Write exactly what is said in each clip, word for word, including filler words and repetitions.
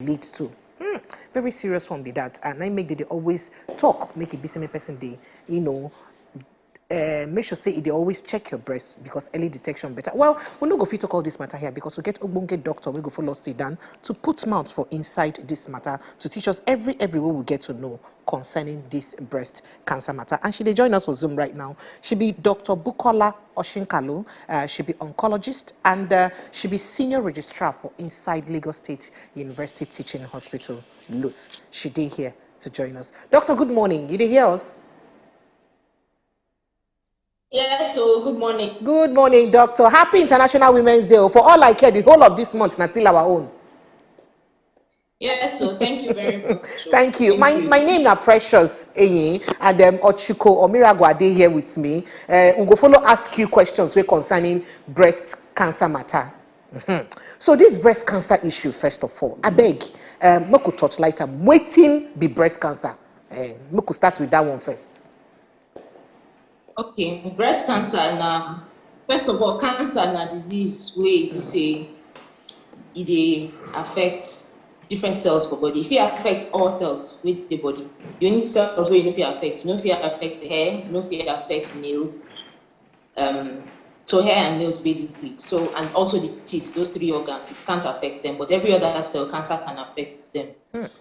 lead to. Hmm, very serious one be that. And I make they, they always talk, make it be same person they, you know, uh, make sure say they always check your breast because early detection better. Well, we no go fit talk all this matter here because we get ogbonge doctor, we go follow sit down to put mouth for inside this matter to teach us every every way we get to know concerning this breast cancer matter. And she dey join us for Zoom right now. She be Doctor Bukola Oshinkalu. Uh, she be oncologist and uh, she be senior registrar for inside Lagos State University Teaching Hospital, Luth. She dey here to join us. Doctor, good morning. You dey hear us? Yes, so good morning. Good morning, Doctor. Happy International Women's Day. Oh. For all I care, the whole of this month na still our own. Yes, so thank you very much. Thank you. My my name na Precious Eyin, and um, Ochuko Omiragwa dey here with me. Uh, we go follow ask you questions wey concerning breast cancer matter. Mhm. So this breast cancer issue, first of all, I beg, um, make we torchlight am. Wetin be breast cancer? Uh, make we start with that one first. Okay, breast cancer na, first of all, cancer na disease wey be say e dey affect different cells for body. E fit affect all cells wey dey body. The only cells wey e no fit affect, e no fit affect the hair, e no fit affect nails. Um, so hair and nails basically. So, and also the teeth, those three organs, it can't affect them, but every other cell, cancer can affect them.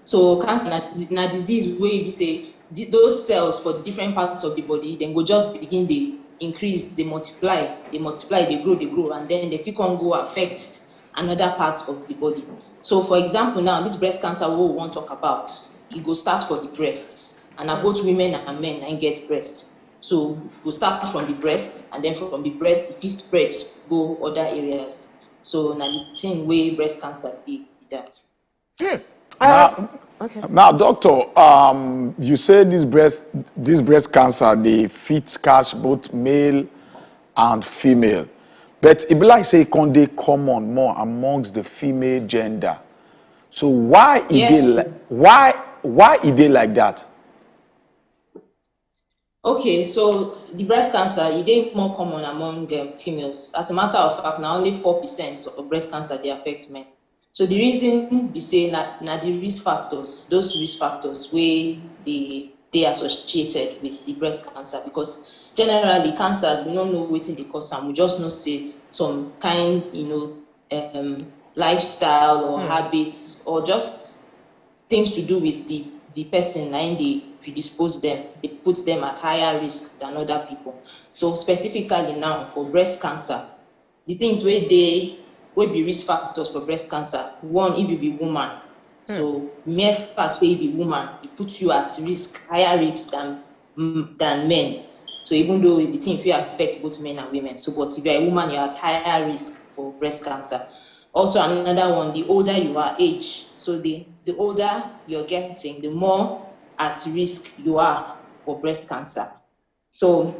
So cancer na, na disease wey be say the, those cells for the different parts of the body, then go just begin dey increase, dey multiply, dey multiply, dey grow, dey grow, and then they fit come go affect another part of the body. So for example now, this breast cancer wey we wan talk about, e go start for the breast, and na both women and men na im get breast. So e go start from the breast, and then from the breast, e fit spread go other areas. So na the thing wey breast cancer be, be that. Hmm. Now, Uh, okay. now, doctor, um, you say this breast this breast cancer dey fit catch both male and female, but e be like say e come dey common more amongst the female gender. So why e Yes. dey li- why why e dey like that? Okay, so the breast cancer, e dey more common among um, females. As a matter of fact, na only four percent of breast cancer dey affect men. So the reason be say na, na the risk factors, those risk factors wey dey dey associated with the breast cancer, because generally cancers, we no know wetin dey cause am. We just know say some kind, you know, um, lifestyle or habits or just things to do with the the person na im dey predispose them, dey put them at higher risk than other people. So specifically now for breast cancer, the things wey dey wey be risk factors for breast cancer, one, if you be woman, so mere fact say you be woman, e put you at risk, higher risk than mm, than men. So even though the thing fit affect both men and women, so but if you're a woman, you're at higher risk for breast cancer. Also another one, the older you are, age. So the the older you're getting, the more at risk you are for breast cancer. So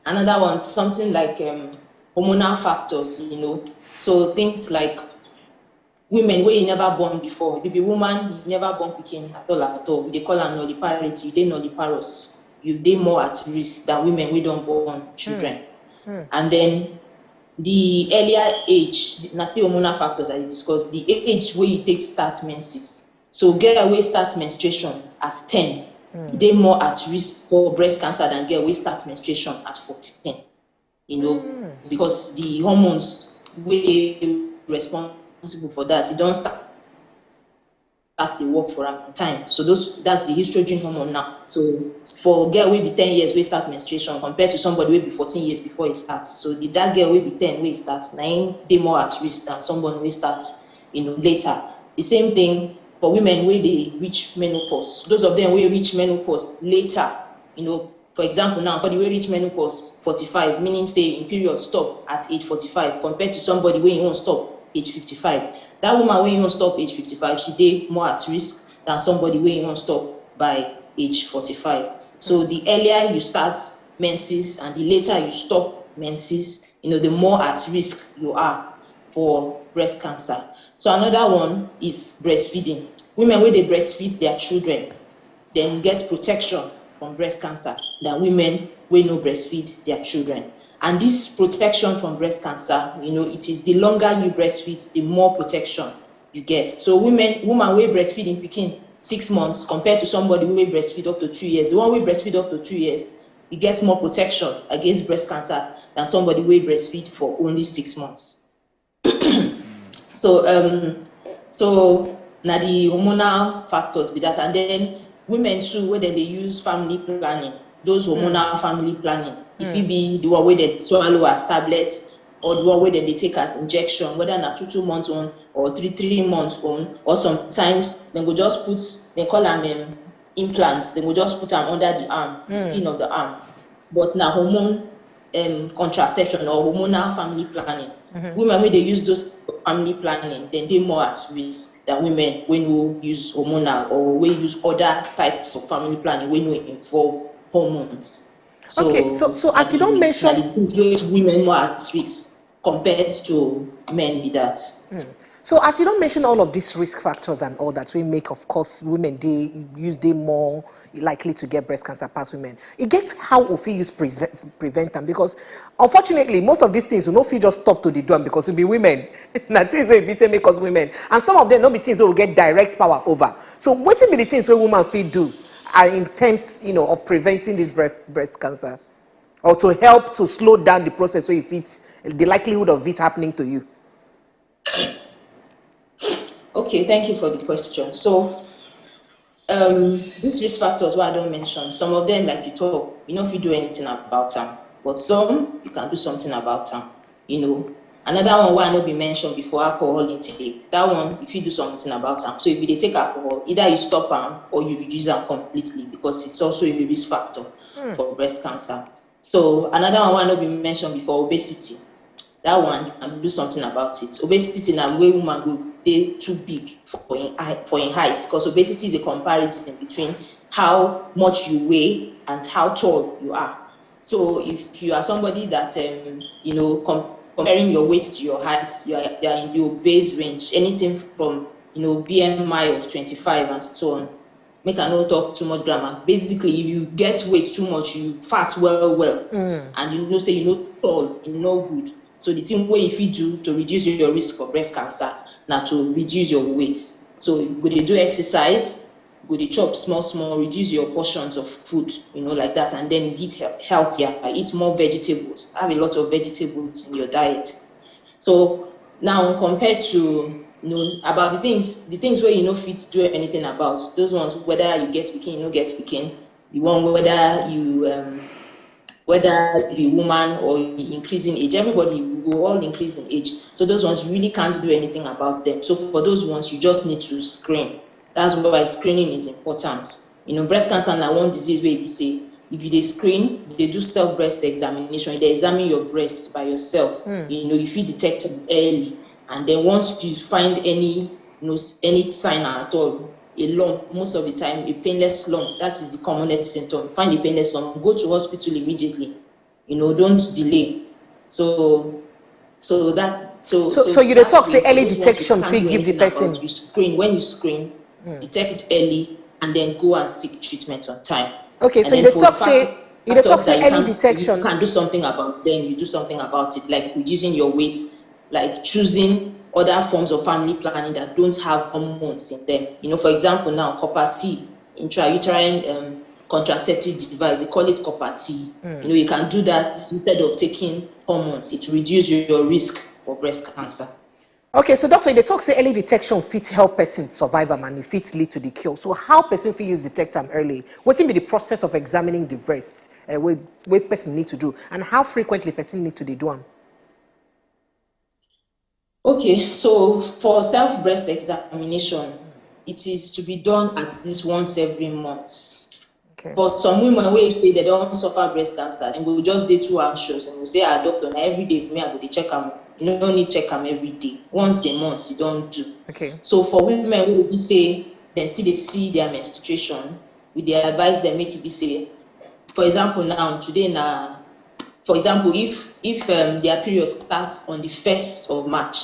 another one, something like um, hormonal factors, you know. So things like women wey you never born before. If you be woman, you never born pikin at all at all. We dey call am nulliparity, you dey nulliparous. You dey more at risk than women wey don born children. And then the earlier age, na still hormonal factors I dey discuss, the age wey you take start menses. So girl wey start menstruation at ten, e dey more at risk for breast cancer than girl wey start menstruation at fourteen. You know, because the hormones wey responsible for that, e don start start dey work for am on time. So those that's the estrogen hormone now. So for girl wey be ten years wey start menstruation compared to somebody wey be fourteen years before e start. So the that girl wey be ten wey e start, na im dey more at risk than somebody wey start, you know, later. The same thing for women wey dey reach menopause. Those of them wey reach menopause later, you know, for example now, somebody wey reach menopause forty-five, meaning say im period stop at age forty-five compared to somebody wey im own stop age fifty-five. That woman wey im own stop age fifty-five, she dey more at risk than somebody wey im own stop by age forty-five. So the earlier you start menses and the later you stop menses, you know, the more at risk you are for breast cancer. So another one is breastfeeding. Women wey dey breastfeed their children, dem get protection from breast cancer than women wey no breastfeed their children. And this protection from breast cancer, you know, it is the longer you breastfeed, the more protection you get. So women, woman wey breastfeed im pikin six months compared to somebody wey breastfeed up to two years. The one wey breastfeed up to two years, e get more protection against breast cancer than somebody wey breastfeed for only six months. So um, so na the hormonal factors be that, and then women too, wey dem dey use family planning, those hormonal family planning, e fit be the one wey dem swallow as tablet, or the one wey dem dey take as injection, whether na two two months own or three three months own, or sometimes dem go just put, dem call am um, implants, dem go just put am under the arm, the skin of the arm, but na hormone um, contraception or hormonal family planning. Women wey dey use those family planning, dem dey more at risk than women wey no use hormonal or wey use other types of family planning wey no involve hormones. So Okay, so- so as you don na mention- the things wey women more at risk compared to men be that. So as you don mention all of these risk factors and all that, we make, of course, women dey use dey more likely to get breast cancer pass women. E get how we fit use prevent prevent am, because unfortunately most of these things we no fit just stop to dey do am because we be women. Na things wey be say make us women, and some of them no be things wey we get direct power over. So wetin be the things wey woman fit do uh, in terms, you know, of preventing this breast breast cancer, or to help to slow down the process wey e fit, the likelihood of it happening to you? Okay, thank you for the question. So um, these risk factors wey I don mention, some of them, like you talk, you no fit do anything about am, but some you can do something about am. You know, another one wey I no bin mention before, alcohol intake. That one you fit do something about am. So if you dey take alcohol, either you stop am or you reduce am completely, because it's also a risk factor for breast cancer. So another one wey I no bin mention before, obesity. That one you can do something about it. Obesity na wey woman go dey too big for im height, for im height, because obesity is a comparison between how much you weigh and how tall you are. So if you are somebody that um, you know com- comparing your weight to your height, you are, you are in the obese range. Anything from you know B M I of twenty-five and so on. Make I no talk too much grammar. Basically, if you get weight too much, you fat well well, and you know say you no tall, e no good. So the thing wey you fit do to reduce your risk for breast cancer na to reduce your weight. So you go dey do exercise, you go dey chop small small, reduce your portions of food, you know, like that, and then eat he- healthier, eat more vegetables, have a lot of vegetables in your diet. So now compared to you know about the things the things wey you no fit do anything about, those ones, whether you get pikin, you no get pikin, the one whether you um, whether you be woman or you increase in age, everybody we go all increase in age. So those ones you really can't do anything about them. So for those ones, you just need to screen. That's why screening is important. You know, breast cancer na one disease wey be say if you dey screen, you dey do self breast examination, you dey examine your breast by yourself. You know, you fit detect am early, and then once you find any you know s- any sign at all, a lump, most of the time a painless lump, that is the commonest symptom. Find a painless lump, go to hospital immediately. You know, don't delay. So so that so So- so you dey that talk way, say early those ones you detection can't fit do give the anything about. person. You screen when you screen, detect it early, and then go and seek treatment on time. Okay, And so you then dey for talk fact- say you dey talk factors that say you early can't- detection. You can do something about, then you do something about it, like reducing your weight, like choosing other forms of family planning that don't have hormones in them. You know, for example, now copper T, intrauterine um, contraceptive device, they call it copper T. You know, you can do that instead of taking hormones. It reduces your, your risk for breast cancer. Okay, so doctor, you dey talk say early detection fit help person survive am and e fit lead to the cure. So how person fit use detect am early? Wetin be the process of examining the breast uh, wey wey person need to do, and how frequently person need to dey do am? Okay, so for self breast examination, it is to be done at least once every month. Okay. For some women wey say they don suffer breast cancer, dem go just dey too anxious and go say, "Ah, doctor, na every day me I go dey check am." You no need check am every day. Once a month, you don do. Okay. So for women wey be say dem still dey see their menstruation, we dey advise dem make e be say, for example, now today na, for example, if if um, their period starts on the first of March,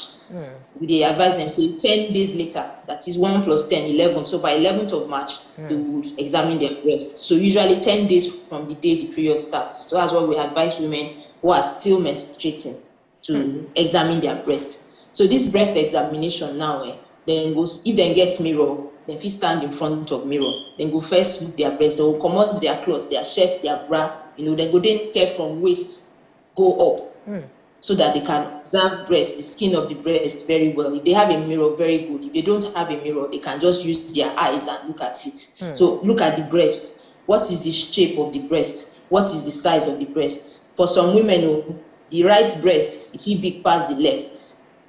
we dey advise them say ten days later, that is one plus ten, eleven. So by eleventh of March, they would examine their breast. So usually ten days from the day the period starts. So that's what we advise women who are still menstruating to examine their breast. So this breast examination now, eh, Then go, if dem get mirror, dem fit stand in front of mirror. Dem go first look their breast. Dem go comot their cloth, their shirt, their bra. You know, dem go dey naked from waist go up, so that they can observe breast, the skin of the breast very well. If they have a mirror, very good. If they don't have a mirror, they can just use their eyes and look at it. So look at the breast. What is the shape of the breast? What is the size of the breast? For some women, oh, the right breast, e fit big pass the left.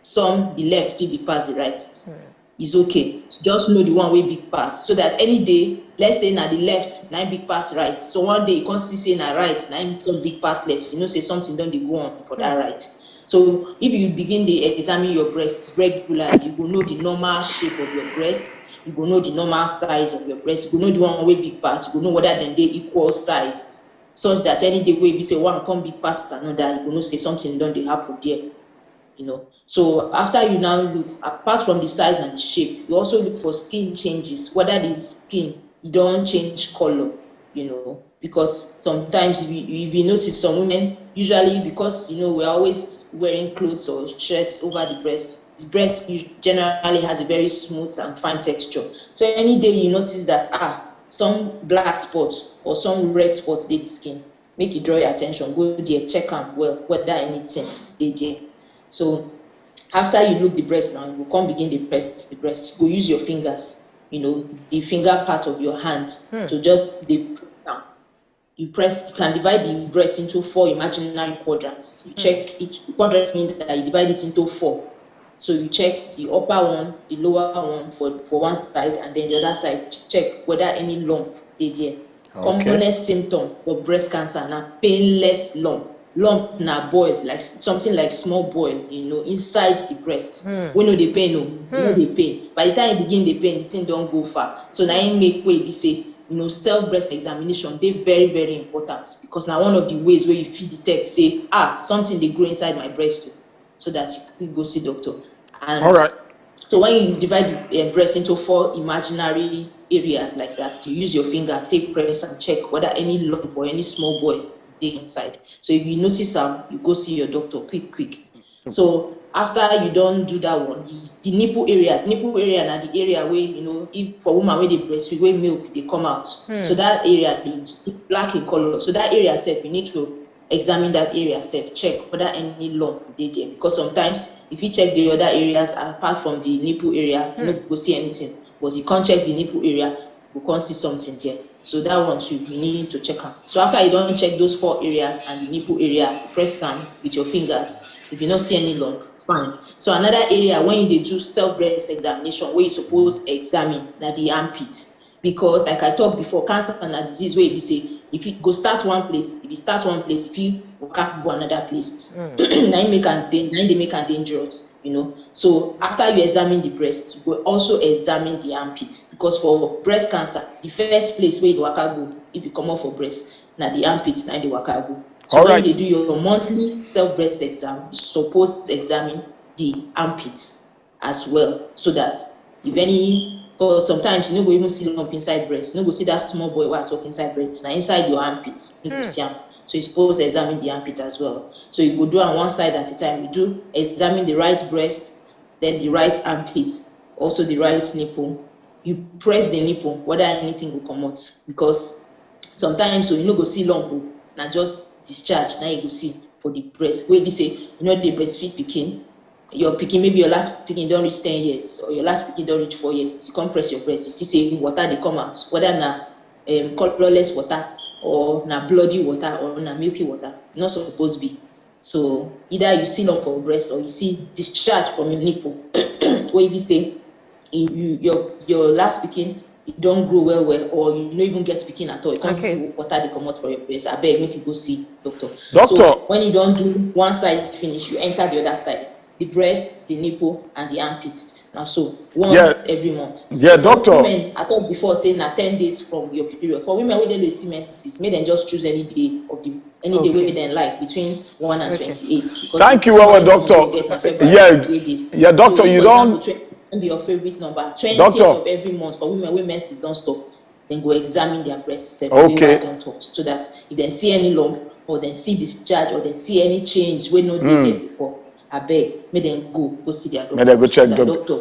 Some, the left fit big pass the right. It's okay. Just know the one wey big pass, so that any day, let's say na the left na im big pass right, so one day you come see say na right na im come big pass left, you know say something don dey go on for that right. So if you begin dey examine your breast regularly, you go know the normal shape of your breast, you go know the normal size of your breast, you go know the one wey big pass, you go know whether dem dey equal sized, such that any day wey be say one come big pass another, you go know say something don dey happen there. You know. So after you now look, apart from the size and the shape, you also look for skin changes, whether the skin don change color, you know, because sometimes if you, if you notice some women, usually because, you know, we're always wearing clothes or shirts over the breast, the breast generally has a very smooth and fine texture. So any day you notice that, ah, some black spots or some red spots dey the skin, make you draw your attention, go there, check am well whether anything dey there. So after you look the breast now, you go come begin dey press the breast. You go use your fingers, you know, the finger part of your hand, to just dey press am. You press, you can divide the breast into four imaginary quadrants. You check each quadrant, means that you divide it into four. So you check the upper one, the lower one for, for one side, and then the other side, check whether any lump dey there. Commonest symptom for breast cancer na painless lump. Lump na boils, like something like small boil, you know, inside the breast. Wey no dey pain o, no dey pain. By the time e begin dey pain, the thing don go far. So na im make wey be say, you know, self breast examination dey very, very important, because na one of the ways wey you fit detect say, ah, something dey grow inside my breast o, so that you quick go see doctor. And so when you divide the uh, breast into four imaginary areas like that, you use your finger, take press and check whether any lump or any small boil dey inside. So if you notice am, you go see your doctor quick, quick. So after you don do that one, the nipple area, nipple area na the area wey, you know, if for woman wey dey breastfeed, wey milk dey come out. So that area is black in color. So that area sef, you need to examine that area sef, check whether any lump dey there, because sometimes if you check the other areas apart from the nipple area, you no go see anything, but you come check the nipple area, you go come see something there. So that one too, you need to check am. So after you don check those four areas and the nipple area, press am with your fingers. If you no see any lump, fine. So another area when you dey do self breast examination wey you suppose examine na the armpit, because like I talk before, cancer na disease wey e be say if you go start one place, if you start one place, if you waka go another place, na im make am dan- na im dey make am dangerous, you know. So after you examine the breast, you go also examine the armpit, because for breast cancer, the first place wey you waka go if you comot for breast na the armpit, na im dey waka go. So when you dey do your monthly self breast exam, you suppose examine the armpit as well, so that if any, because sometimes you no go even see lump inside breast, you no go see that small boy wey I talk inside breast, na inside your armpit you go see am. So you suppose examine the armpit as well. So you go do am one side at a time. You do examine the right breast, then the right armpit, also the right nipple. You press the nipple whether anything go comot, because sometimes so you no go see lump o, na just discharge na you go see for the breast. Wey be say you no dey breastfeed pikin, your pikin, maybe your last pikin don reach ten years or your last pikin don reach four years, you come press your breast, you see say water dey come out, whether na um, colorless water or na bloody water or na milky water, e no suppose be. So either you see lump for breast or you see discharge from your nipple, wey be say you, you your your last pikin e don grow well well, or you no even get pikin at all, you come see say water dey comot for your breast, abeg make you go see doctor. So when you don do one side finish, you enter the other side, the breast, the nipple and the armpit. Na so once every month. Yeah, doctor. Women, I talk before say na ten days from your period. For women wey dey dey see menses, make dem just choose any day of the any day wey dem like between one and twenty-eight. Thank you well well, doctor. Yeah, yeah, doctor, you don be your favorite number. Twentieth of every month for women wey menses don stop, dem go examine their breast sef, wey I don talk, so that if dem see any lump or dem see discharge or dem see any change wey no dey there before, abeg make dem go go see their doctor. Make dem go check doctor.